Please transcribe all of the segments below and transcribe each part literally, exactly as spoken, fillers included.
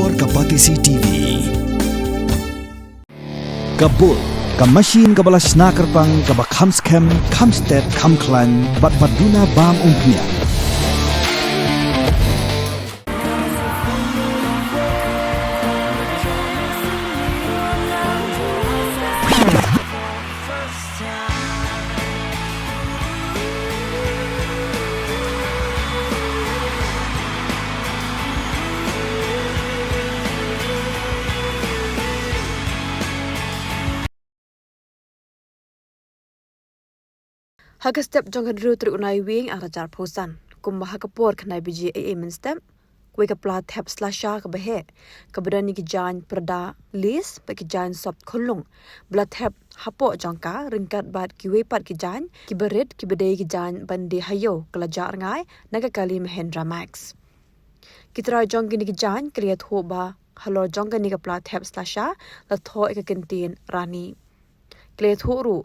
Ka Batesi T V. Ka Bull, ka machine kaba la shna kyrpang, kaba kham skhem, kham stet, kham khlaiñ, bad ba duna bam umphniang. Ha ka step jong ka hynriew tarik u Naiwieng ar hajar arphew san, kumba ha ka por khyndai baje eiei mynstep, kawei ka pla thep slasha kaba heh, kaba don ïa ki jaiñ pyrda lace bad ki jaiñ sop khunlung, ba la thep hapoh jong ka ryngkat bad kiwei pat ki jaiñ kiba rit kiba dei ki jaiñ ban die ha ïew ka la jah rngai na ka kali Mahindra Max. Ki trai jong kine ki jaiñ ki la ïathuh ba halor jong kane ka pla thep slasha la thoh ïa ka kyntien Rani. Ki la ïathuh ruh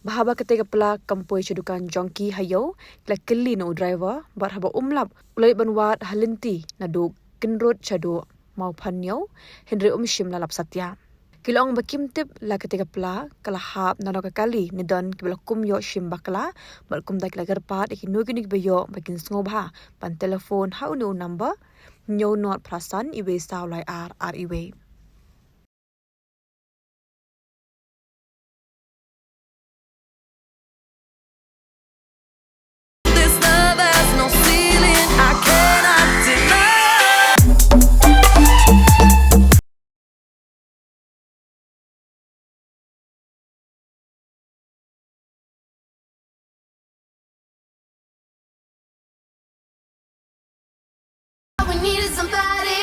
ba haba katei ka pla kam poi sha dukan jong ki ha ïew, ki la kylli na u driver bad haba um lap u la leit ban wad ha lynti naduh Kynrut shaduh Mawphanñiew, hynrei um shym la lap satia. Ki la ong ba kim tip la katei ka pla ka la hap na la ka kali ne don kiba la kum ïoh shim bakla, bad kumta ki la kyrpad ïa kino kino kiba ïoh ba kin sngewbha ban telephone ha une u number, hynñiew nod phra san iwei saw lai ar ar iwei. This love has no ceiling, I cannot deny. We needed somebody